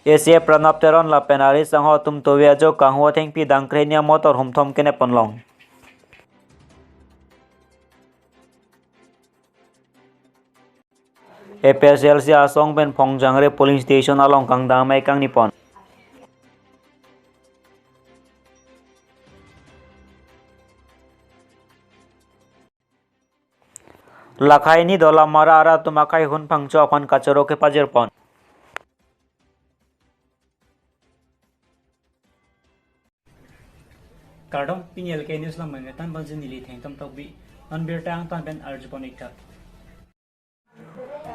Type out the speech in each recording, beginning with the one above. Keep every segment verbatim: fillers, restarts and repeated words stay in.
A C F Pranab Teron lapen ari sangho atum tove ajok kanghu athengpi dangkre hini amotor humthom kenep ponlong. A P H L C asong pen Phongjangre polling station along kangdang amei kangni pon. Lakhai ni Dolamara arat atum akhai hun phangcho aphan kachoro kepajir pon. Kardom, pini L K News along bang tan bangsi neli Thengtom Tokbi, non birta angtan pen arju pon ik tha.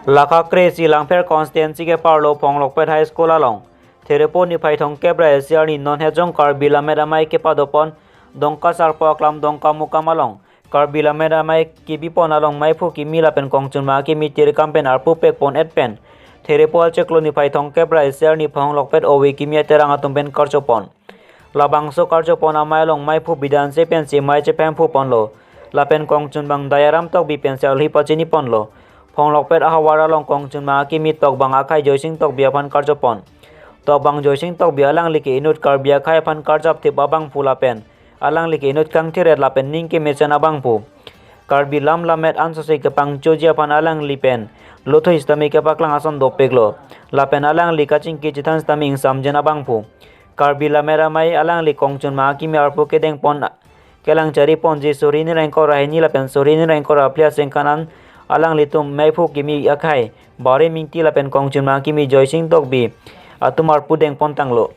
Lakha kre-isi Langpher constituency ke-arlo Phonglokpet High School along Therepo niphai thomkep ra isi arni non hejong Karbi Lammet Amei kepado pon Dongka Sarpo aklam Dongkamukam along Karbi Lammet Amei kebi pon along meiphu kimi lapen kongchunma akimi tirkam pen arpu pek pon et pen Therepo achiklo niphai thomkep ra isi arni Phonglokpet ove kimi aterang atum pen karcho pon. Labangso karcho pon amei along meiphu Bidanse pensi mei chephemphu ponlo. Lapen kongchunbang Dayaram Tokbi pensi alhi pachini ponlo. Phonglokpet ahavar along kongchunbang akimi Tokbang akhai Joysing Tokbi aphan karcho pon. Tokbang Joysing Tokbi alangli ke inut Karbi akhai aphan karjap thip abangphu lapen alangli ke inut kangthir-et lapen ning kemesen abangphu. Karbi lam lammet ansose kepangchoji aphan alangli pen lothui sitame kepaklang ason dopiklo. Lapen alangli kachingki chethan sitame ingsamjen abangphu. Karbi Lammet Amei alangli kongchunma akimi arpu kedeng pon kelang chari ponji suri ni ra ingkoi ra hini lapen suri ni ra ingkoi ra phli asengkan an alanglitum meiphu kimi akhai Barim Ingti lapen kongchunma akimi Joysing Tokbi atum arpu deng pon tanglo.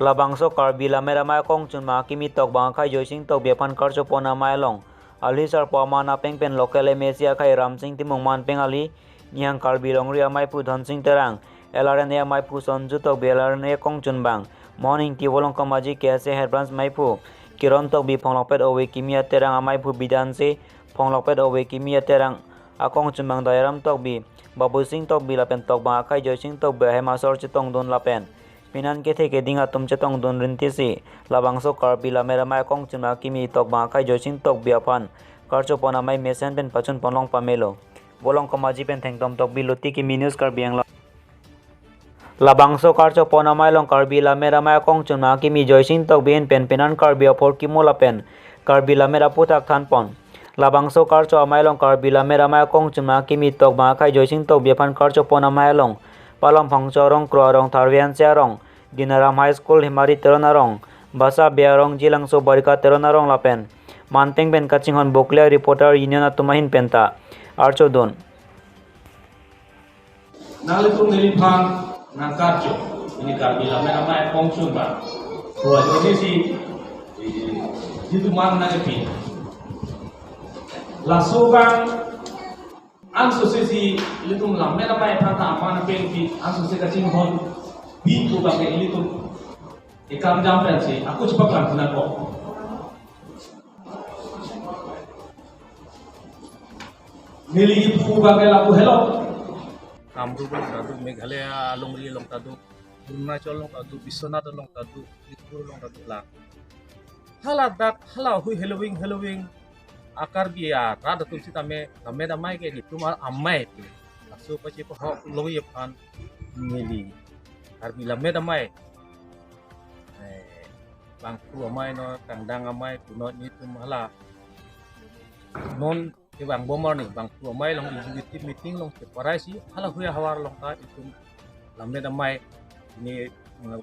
Labangso Karbi Lammet Amei akongchunma akimi Tokbang akhai Joysing Tokbi aphan karcho pon amei along alhi sarpo aman apeng pen local M A C akhai Ramsing Timung manpeng alhi, nihang Karbi Longri ameiphu Dhonsing Terang, L R N A ameiphu Sonju Tokbi, L R N A kongchunbang Mohon Ingti, Volongkom Aji K S A head branch meiphu Kiron Tokbi, Phonglokpet ove kimi aterang ameiphu Bidanse, Phonglokpet ove kimi aterang akongchunbang Dayaram Tokbi, Babusing Tokbi lapen Tokbang akhai Joysing Tokbi ahem asor chetongdun lapen penan kethe keding atum chetongdun rintisi. Labangso Karbi Lammet Amei akongchunma akimi Tokbang akhai Joysing Tokbi aphan karcho pon amei mesen pen pachun ponlong pamelo. Volongkom Aji pen Thengtom Tokbi, Luti Kimi News, Karbi Anglong. Labangso karcho pon amei along Karbi Lammet Amei akongchunma akimi Joysing Tokbi ahin pen penan Karbi aphor kimo lapen Karbi Lammet aputhak than pon. Labangso karcho amei along Karbi Lammet Amei akongchunma akimi Tokbang akhai Joysing Tokbi aphan karcho pon amei along Palam Phangcho arong, Kro arong, Tharve Hanse arong, Dinaram High School, Hemari Teron arong, Basa Bey arong, Jilangso Barika Teron arong lapen manteng pen kachinghon Boklia Reporter Union atum ahin penta archodun. Nanglitum neliphan nangkarcho, pini Karbi Lammet Amei akongchunbang, tua jodi si, eh, jitu man nangpi. Laso abang ansose si ilitum Lammet Amei aphan ta aman apeng pi ansose kachinghon pi pu abang ke ilitum ekam jam pensi ako chepaklang tha nangkok. Neli kipu abang ke lapu helo. Kamrup along ta do, Meghalaya alongri along ta do, Arunachal along ta do, Biswanath along ta do, Diphu along ta do la. Hala dak, hala hui heloving, heloving a Karbi arat atum sitame, Lammet Amei ke netum amei pu. Laso pache pahok longji aphan neli Karbi Lammet Amei, eh, bangphu amei non, kangdang amei punon netum hala. Non kevang bom arni bangphu amei along executive meeting along cheparai si hala hui ahavar along ta itum Lammet Amei ne, mm,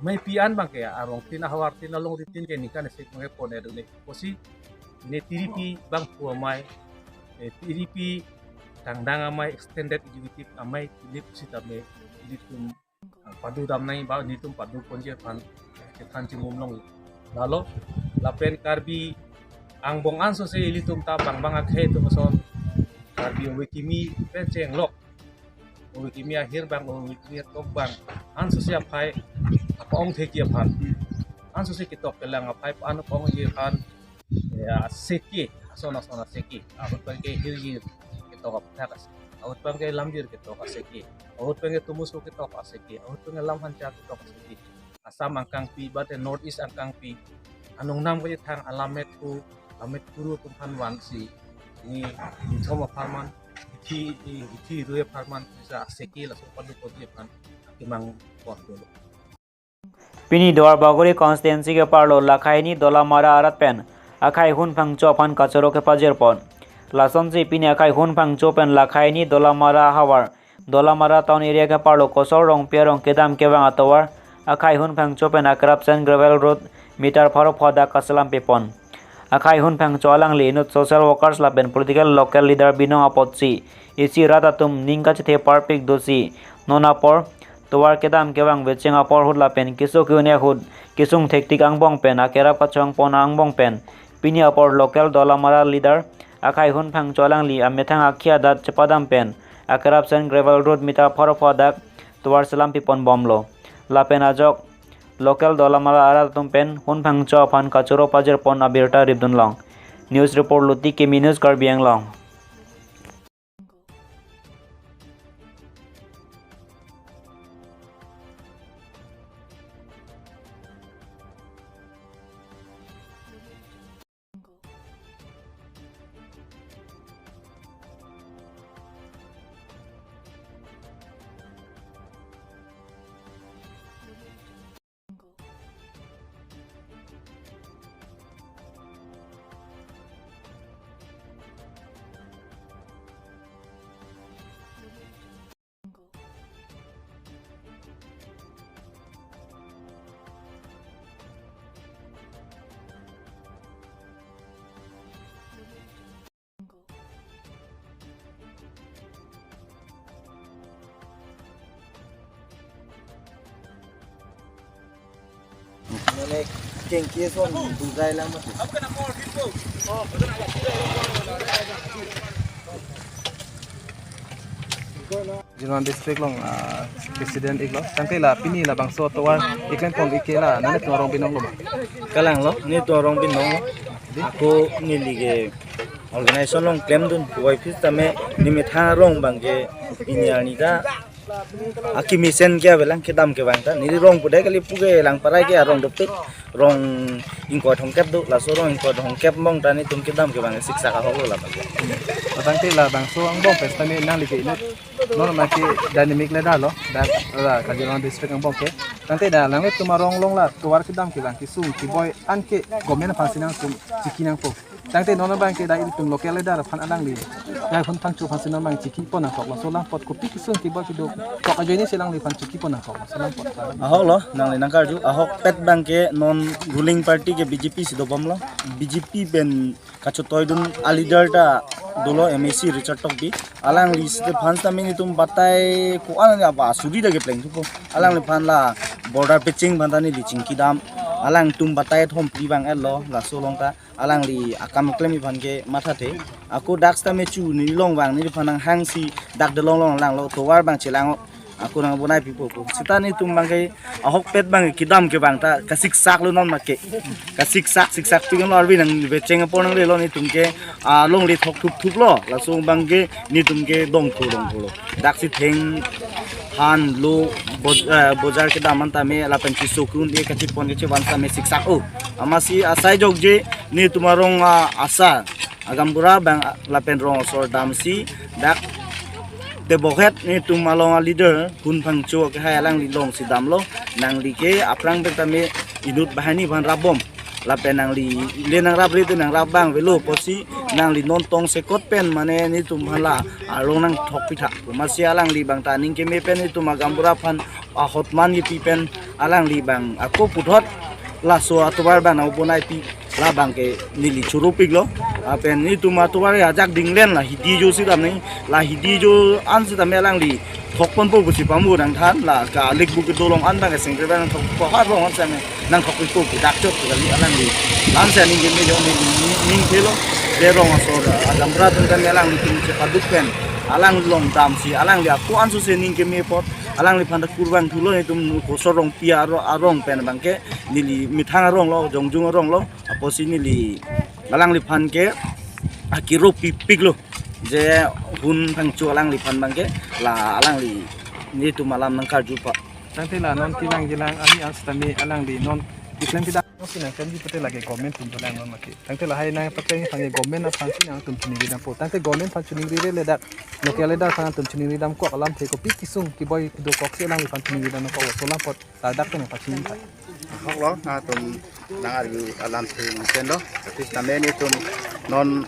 meipi an abang ke arong tin ahavar tin alongri tin ke ningkan isi abang ke pon-et un-e pusi ne tiripi bangphu amei, eh, tiripi kangdang amei, extended executive amei ne pusitame netum, ah, padodam nangji ba netum pado ponji aphan chethan chimum long. Lalo lapen Karbi angbong ansose ilitum ta bang bang akhei atum ason Karbi ove kimi pen chenglok, ove kimi ahir abang, ove kimi atok abang ansose aphai apa-ong thekji aphan, ansose ketok kelang aphai pa-an pa-ongji aphan, ya, aseke, ason ason aseke. Ahut abang ke hirjir ketok aputhak aseke, ahut abang ke lamjir ketok aseke, ahut abang ke tomoso ketok aseke, ahut abang ke lamhancha ketok aseke. Assam angkangpi, bate North East angkangpi, anung nam kachethang alammet ku, lammet kuru atum aphan vansi, ne nithom apharman Ithi, ithi, ithi rue pharman pusa seke laso palu kotu ephan kimang pon dolo. Pini Duarbagori constituency keparlo Lakhaini Dolamara arat pen akhai Hun Phangcho aphan kachoro kepajirpon. Lasonsi pini akhai Hun Phangcho pen Lakhaini Dolamara havar Dolamara town area keparlo Kosor Rongpi arong kedam kevang atovar akhai Hun Phangcho pen akerap sand gravel road meter pharo pho dak kaselam pipon. Akhai Hun Phangcho alangli inut social workers lapen political local leader binong apotsi isi rat atum ning kachethe parpik dosi non apor tovar kedam kevang vecheng apor ahut lapen keso ke-un ahut kesung thektik angbong pen akerap kachongpon angbong pen pini apor local Dolamara leader akhai Hun Phangcho alangli amethang akhei adat chepadam pen akerap sand gravel road meter pharo pho dak tovar selam pipon bomlo. Lapen ajok local Dolamara arat atum pen Hun Phangcho aphan kachoro pajirpon abirta ripdun long. News report Luti Kimi News Karbi Anglong. Mane kengke son duzai lang mati. Jiribam district along, ah, president iklo. Tangte la pini labangso tovar keklempon ik ke la nanglitum arong binong lo ma? Kalang lo, nelitum arong binong lo. Ako neli ke organization along klemdun, wai phis tame ne methang arong abangke pini arni ta akimi sen ke avelang kedam kevang ta. Neli rong pudai kali puke Langparai ke arong dopik, rong ingkoi thomkep do, laso rong ingkoi thomkep angbong ta nelitum kedam kevang siksak ahok lo labang. Tangte labangso angbong pen tame nangli ke inut non abangke dynamic leader lo, dak la Kaziranga district angbong ke. Tangte la nanglitum arong along la tovar kedam kevang kesung keboi an ke government aphansi nangtum chiki nangpo. Tangte non abangke dak ilitum local leader aphan alangli, dak Hun Phangcho aphansi non abang chikipon nangkok, laso alangpot kopi kesung keboi kedo kok ajoinesi alangliphan chikipon nangkok, laso alangpot. Ahok lo, nangli nangkarju, ahokpet abangke non ruling party ke B J P si dobom lo, B J P pen kachetoidun aleader ta dolo M A C Richard Tokbi, alangli site aphan tame nelitum batai ko-an apa suri dak kepleng thupo, alangliphan la border pecheng aphan ta neli chingkidam, alangtum batai thom phli abang etlo, laso along ta alangli akam klem aphan ke mathathe. Ako dak sitame chu neli along abang neliphan nanghangsi dak dolong along langlo, tovar abang chelang-o, ako nangbonai pipo ko. Sita nelitum abangke ahokpet abang kedam kevang ta kasiksak lo non abangke. Kasiksak, siksak tu lo arvi nang vecheng apor nanglelo nelitum ke, ah, longle thok thup thup lo. Laso abangke nelitum ke dongthu dongthu lo. Daksi thengphan lo boj-, eh, bojar kedam an tame lapen keso ke-un-e kachepon kachevan tame siksak-o. Amatsi asai jokje nelitum arong, ah, asa, ah, gaonbura abang, ah, lapen rong asor damsi dak tebokhet nelitum along aleader Hun Phangcho kehai alangli alongsi damlo, nangli ke aphrang pen tame inut banghini aphan rapbom. Lapen nangli le nangrap re te nangrap abang avelo pusi nangli non tongsekot pen mane nelitum aphan la arong nangthok pitha. Amatsi alangli abang ta aning keme pen nelitum agaonbura aphan ahokman kipi pen alangli abang ako puthot laso atovar abang nangbonai pi labangke neli choro piklo. Lapen nelitum atovar ajak dinglen la hidi jo si dam ni, la hidi jo an sitame alangli thokponpo pusi pamu nangthan, la ka alik bu kedolong an abang singkir abang nangthok ko ha rong an same nangthok pipo pu dak chot kali alangli. Lam se aning keme jo ni ning thelo. De rong asor agaonbura atum tame alanglitum chepaduk pen alang along damsi alangli ako anso se aning keme apot alangliphan ta kurvangthulo, nelitum Kosor Rongpi aro arong pen abangke neli methang arong lo, jongjung arong lo, apotsi neli alangliphan ke akiro pipiklo. Je Hun Phangcho alangliphan abangke la alangli nelitum alam nangkarju pa. Tangte la non kelang kelang ahi an sitame alangli non Keklem kedam si nangklemji pute lake government atum dolang non mati. Tangte lahai nangpaklem aphan ke government aphan si nangtum chiningri dampo. Tangte government aphan chiningri le dak local leader aphan nangtum chiningri damkok alamthe kopi kesung keboi kedo koksi alangliphan chiningri damkok, laso alam apot ladak pen nangpachini tha. Ahok lo, nangtum nang-arju alamthe mesen lo. Tapi sitame nelitum non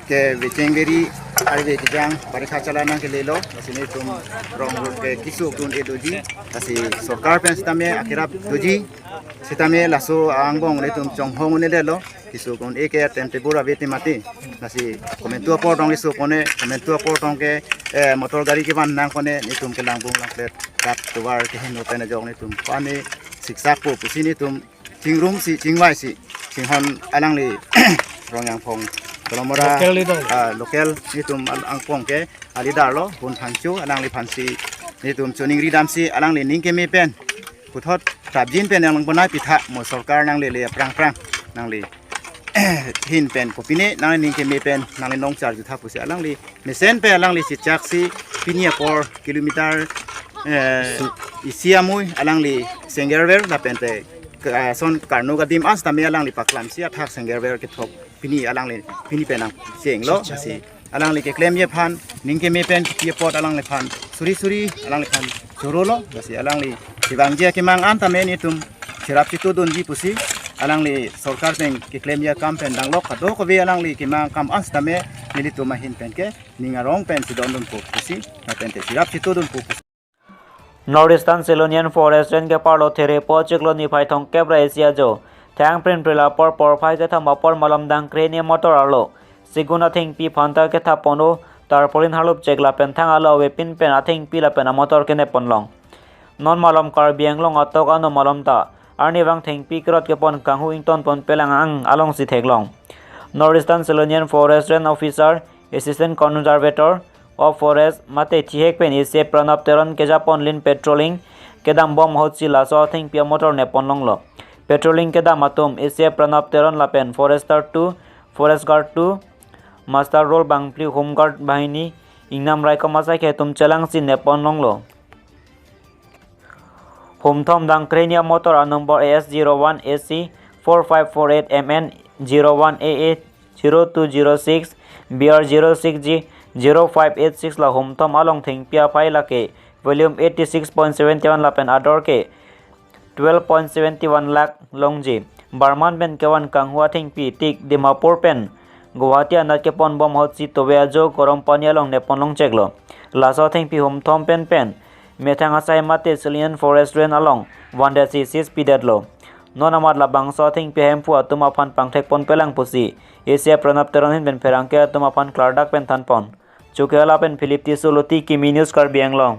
ke vecheng veri arve kejang barikha chala nangkelelo. Lasi nelitum rong road ke keso dun-e doji. Lasi sorkar pen sitame akerap doji. Sitame laso angbong nelitum chonghong un-edetlo. Keso dun-e ke timetable ave te mati. Lasi komantu apor tong keso pon-e, komantu apor tong ke, eh, motor gari kevan nang pon-e, nelitum kelang bung langplet dak tovar keheno pen ajok nelitum pani siksak po pusi nelitum chingrum si, chingvai si, chinghon alangli Rongyangphong Dolamara, local leader. Ah, local nelitum al-, angbong ke a-leader lo, Hun Thangcho, alangliphan si nelitum chiningri dam si alangli ning keme pen puthot trapjin pen nangpona pitha mo sorkar nanglele aphrang phrang nangli ahin pen kopine nangli ning keme pen nangli nong charju tha pusi alangli mesen pen alangli si chak si pini apor kilometer, eh, isi amui alangli senggerver lapen te ke-, ah, son karno gadim an sitame alangli paklam si athak senggerver kethok pini alangli pini pen nangchenglo. Lasi alangli keklemji aphan ning keme pen kipi apot alangliphan suri suri alangliphan chorolo. Lasi alangli kevangji akemang an tame nelitum cherap chitu dunji pusi alangli sorkar pen keklemji akam pen danglok kadokave alangli kemang akam an sitame nelitum ahin pen ke ning arong pen chedondunpo pusi lapen te cherap chitu dunpo pusi. North Eastern Silonian Forest Range keparlo therepo chiklo niphai thomkep ra isi ajo thang prin prila apor porphai kethom apor malom dangkre hini amotor arlo sigun athengpi phanta kethap pon-o tarpaulin harlup chek lapen thang alo avepin pen athengpi lapen amotor kenep ponlong. Non malom Karbi Anglong atok ano malom ta arnivang thengpi kerot kepon kanghu ington ponpelang ang alongsi theklong. North Eastern Silonian Forest Range Officer, Assistant Conservator of Forest mate thihek pen A C F Pranab Teron kejaponlin patrolling kedambom ahutsi laso athengpi amotor nep ponlonglo. Patrolling kedam atum A C F Pranab Teron lapen Forester two, Forest Guard two, Master Roll Bangphli, Home Guard Bahini, Ingnam Raikom asaikhe atum chelangsi nep ponlonglo. Humthom dangkre hini amotor anumber A S zero one A C four five four eight M N zero one A A zero two zero six B R zero six G zero five eight six la humthom along thengpi aphai lake volume eighty six point seventy one lapen ador ke twelve point seventy one lakh longji. Barman pen kevan kanghu athengpi tik Dimapur pen Guwahati anat keponbom ahutsi tove ajo Gorompani along nep ponlong cheklo. Laso athengpi humthom pen pen methang asai mate Silonian Forest Range along vandetsi seize pidetlo. Non amat labangso athengpi ahemphu atum aphan pangthek ponpelang pusi A C F Pranab Teron ahin pen pherangke atum aphan klardak pen thanpon. Chukela pen Philip Tisso, Luti Kimi News, Karbi Anglong.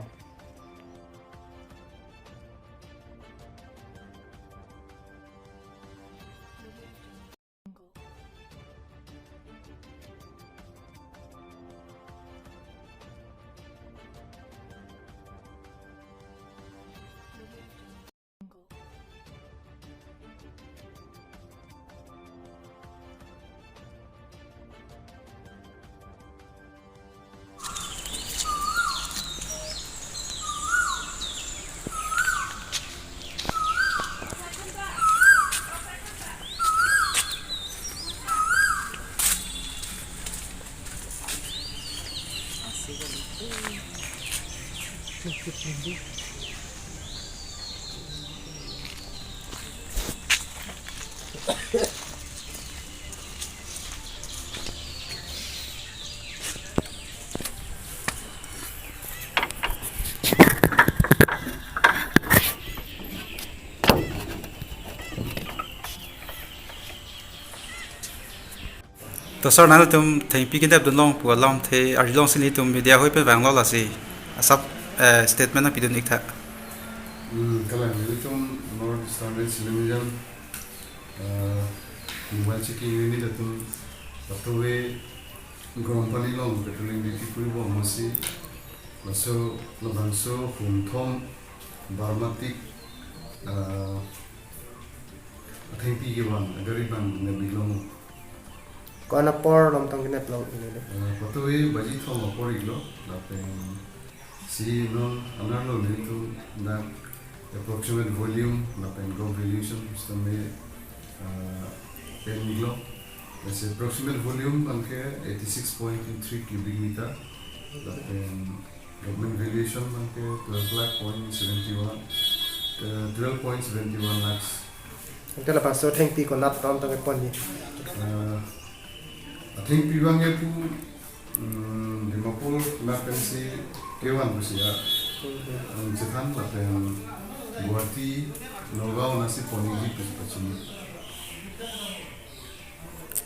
To sir, nangtum thengpi kedap dunlong pu alamthe arjulongsi nelitum media hoi pen vanglo, lasi asap, eh, statement nangpidun iktha. Hmm, kalang nelitum North Eastern Silonian, eh, mobile checking unit atum patuve Gorompani along patrolling duty kuribom amatsi laso labangso humthom barmatik, eh, athengpi kevan agari abang nangbilong. Ko-an apor along tong keneplong ini deh? Eh, patuve baji thom apor iklo, lapen si non anerlo nelitum dak Approximate volume lapen ground valuation sitame, uh, pen nilo. Lasi approximate volume abangke eighty six point two three cubic meter. Lapen government valuation abangke twelve lakh point seventy one, uh, twelve point seventy one lakhs. Ante labangso athengpi konat ram tang ponji? Uh, athengpi abangke pu, mm, Dimapur nat pensi kevan pusi ya. Hmm. Ang chethan lapen Guwahati, Nagaon nasi ponji pusi pachini.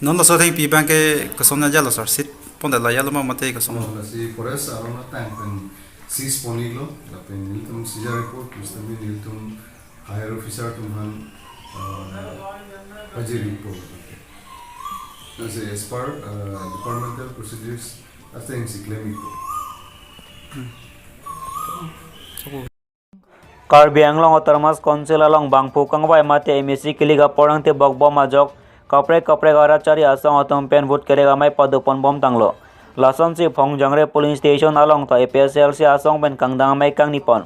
Non laso athengpi abangke kosonja jalo sir, sit pon dala jalo ma mate koson? Oh, lasi forest aron atang pen seize pon-iklo, lapen nelitum seizure report, sitame nelitum higher officer atum aphan, uh, pajir-ikpo. Lasi as per, uh, departmental procedures, ateng si claim-ikpo. Karbi Anglong Autonomous Council along bangphu kangvai mate M A C kilik apor angti bokbom ajok kaprek kaprek arat chari asong atum pen vote kerek amei padopon bom tanglo. Lasonsi Phongjangre polling station along ta A P H L C asong pen kangdang amei kangnipon.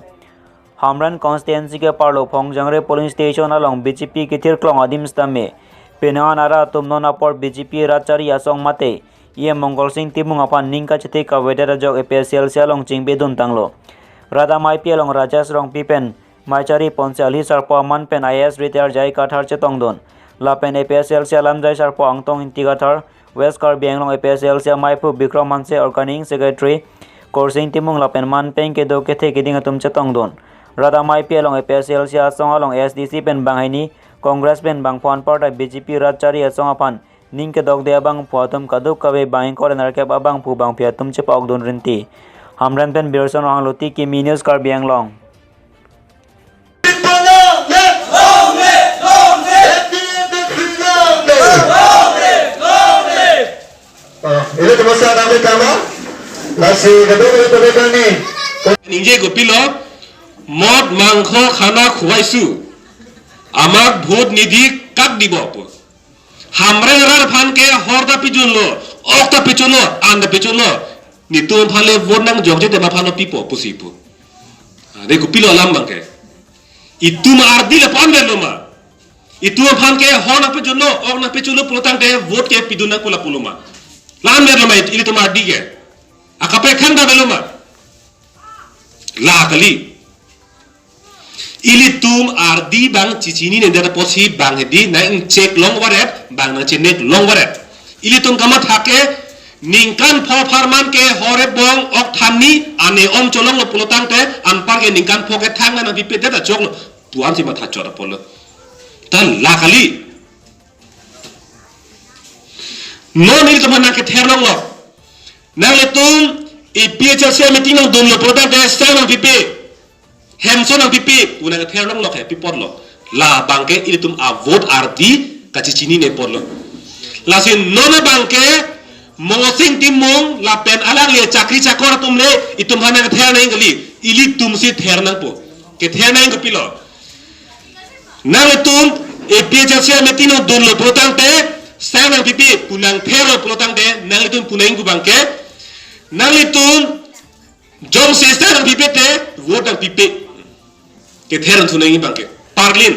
Hamren constituency ke-arlo Phongjangre polling station along B J P kethir klong adim sitame penang-an arat atum non apor B J P rat chari asong mate E M Mongol Sing Timung aphan ning kachethek kavedet ajok A P H L C along chingbedun tanglo. Rat ameipi along Rajesh Rongpi pen mei chari ponsi alhi sarpo aman pen I A S retired J I Kathar chetongdun. Lapen A P H L C alamjai sarpo Angtong Ingti Kathar, West Karbi Anglong A P H L C ameiphu Bikram Hanse, organizing secretary Korsing Timung lapen man pen kedo kethe keding atum chetongdun. Rat ameipi along A P H L C asong along A S D C pen banghini, Congress pen bangpho anparta B J P rat chari asong aphan ning kedokde abangphu atum kadokave bang ingkoi ra nerkep abangphu bangphi atum chepa-okdun rinti. Hamren pen Birson Rohang Luti, Kimi News, Karbi Anglong. Ah, ini terus saya tampil sama. Lasi kedua kali pendekar ni. Ningje kopilo, মদ মাংস খানা খুৱাইছো, আমাক ভোট নিদি কাক দিব? Hamren arat aphan ke hor ta pijunlo, ok ta pijunlo, an ta pijunlo. Netum aphan le vote nangjokje te ma aphan lo pipo pusi pu. Ah, dei kopilo alam abangke. Itum ardi le pon avelo ma? Itum aphan ke hor nangpijunlo, ok nangpijunlo pulotangte vote ke pidun nangpo lapulo ma? La-an avelo ma ilitum ardi ke? Akaprek thangta avelo ma? La kali. Ilitum ardi abang chechinine det apotsi bang hedi nang-ingchek long varet, bang nangchenek long varet. Ilitum kamatha ke ningkan pho apharman ke hor ebong ok thanni ane om cholonglo pulotangte anpar ke ningkan pho ke thang nangpipe det achoklo. Tuan si matha chot apotlo. Ta la kali. Non ilitum aphan nangkether longlo. Nanglitum A P H L C meeting nangdunlo pulotangte sang nangpipe, hemso nangpipe pu nangkether longlo ke pipotlo. La abangke ilitum avote ardi kachechinine apotlo. Lasi non abangke Mongol Sing Timung lapen alangli chakri chakor atum le itum aphan nangkether nang kali, ilitum si ther nangpo. Kether nang kopilo? Nanglitum A P H L C meeting nangdunlo pulotangte sang nangpipe pu nangtherlo pulotangte nanglitum pu nang-ingku abangke, nanglitum jongsi sang nangpipe te vote nangpipe. Kether nangthu nang-ingji abangke. Parlin.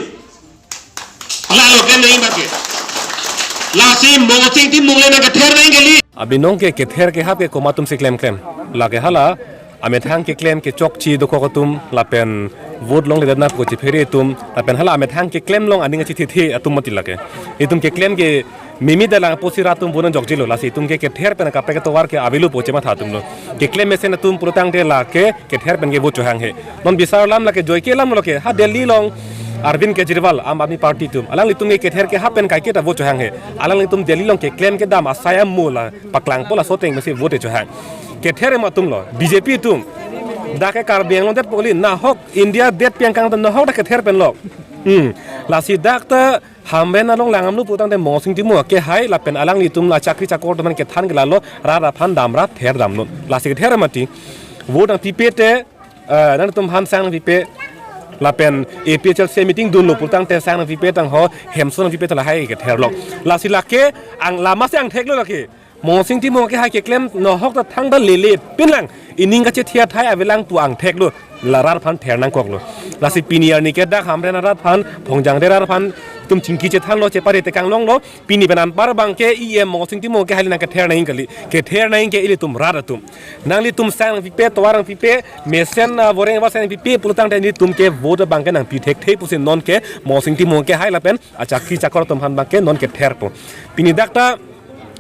Lalo ke nang-ingji abangke. Lasi Mongol Sing Timung le nangkether nang kali. Abinong ke kether kehap ke komat atum si klemklem? Lake hala amethang keklem kechokche dokok atum lapen vote longledet nat ko chephere atum lapen hala amethang keklem along aning achethethe atum mati lake. Itum keklem ke mimi dalang apotsi rat atum vote nangjokjelo, lasi itum ke kether pen kaprek ketovar ke avelo pu chematha atumlo. Keklem mesen atum pulotangte lake kether pen ke vote chohanghe. Non bisar alam lake joike alam lake ha Delhi along Arvind Kejriwal, Aam Aadmi Party atum, alanglitum ke kether kehap pen kaike ta vote chohanghe. Alanglitum Delhi along keklem kedam asai amo la paklangpo, laso ateng pensi vote chohang. Kether ema atumlo, B J P atum. Dak ke Karbi Anglong detpo kali, nahok India det pi angkang ta nahok dak kether penlo. Hmm. Lasi dak ta Hamren along langdamlo pulotangte Mongol Sing Timung akehai lapen alanglitum la chakri chakor atum aphan kethan ke lalo rat aphan damra ther damnon. Lasi kether mati. Vote nangpipe te, eh, nangtum aphan sang nangpipe lapen A P H L C meeting dunlo pulotangte sang nangpipe tangho, hemso nangpipe ta lahai ketherlo. Lasi lake ang lama si angtheklo lake. Mongsing Timung ke hai keklem nohok ta thangta lele pinlang, ining kachethia thai avelang pu angthek lo, la rat aphan ther nangkok lo. Lasi pini arni ke dak Hamren arat aphan, Phongjangre arat aphan, itum chingki chethang lo, chepari tekang long lo. Pini pen anpar abang ke E M Mongsing Timung ke hali nangkether nangji kali, kether nangji ke ilitum rat atum. Nanglitum sang nangpipe, tovar nangpipe, mesen, ah, voreng vaseng nangpipe pulotangte nelitum ke vote abang ke nangpi thekthe pusi non ke Mongsing Timung ke hai lapen achakri chakor atum aphan abang ke non ketherpo. Pini dak ta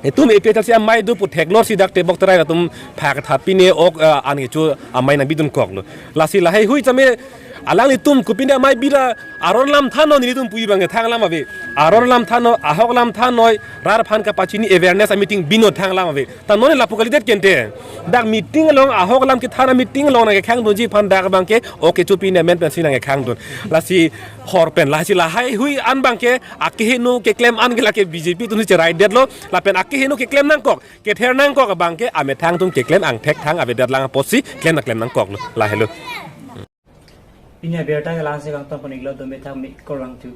itum A P H L C amei do pu theklor si dak Tebok Terai atum phak tha pine ok, ah, an kecho amei nangbidunkok lo. Lasi lahai hui tame alanglitum kopine amei bira aron alam thannon nelitum pu abang ke thang alam ave. Aron alam thannon, ahok alam thannon, rat aphan kapachini awareness a-meeting binnon thang alam ave. Ta non lapu kalidet kente. Dak meeting along, ahok alam kethan a-meeting along nangkekhangdunji aphan dak abang ke ok kecho pine amen pensi nangkekhangdun. Lasi hor pen, lasi lahai hui an abang ke akeheno keklem an ke lake B J P atum si cheraidetlo, lapen akeheno keklem nangkok, kether nangkok abang ke amethang atum keklem angthek thang avedetlang apotsi klem na klem nangkok lo, lahelo. Pini abirta ke la-ansi vangtong pon-iklo, dome thang mi korang tu.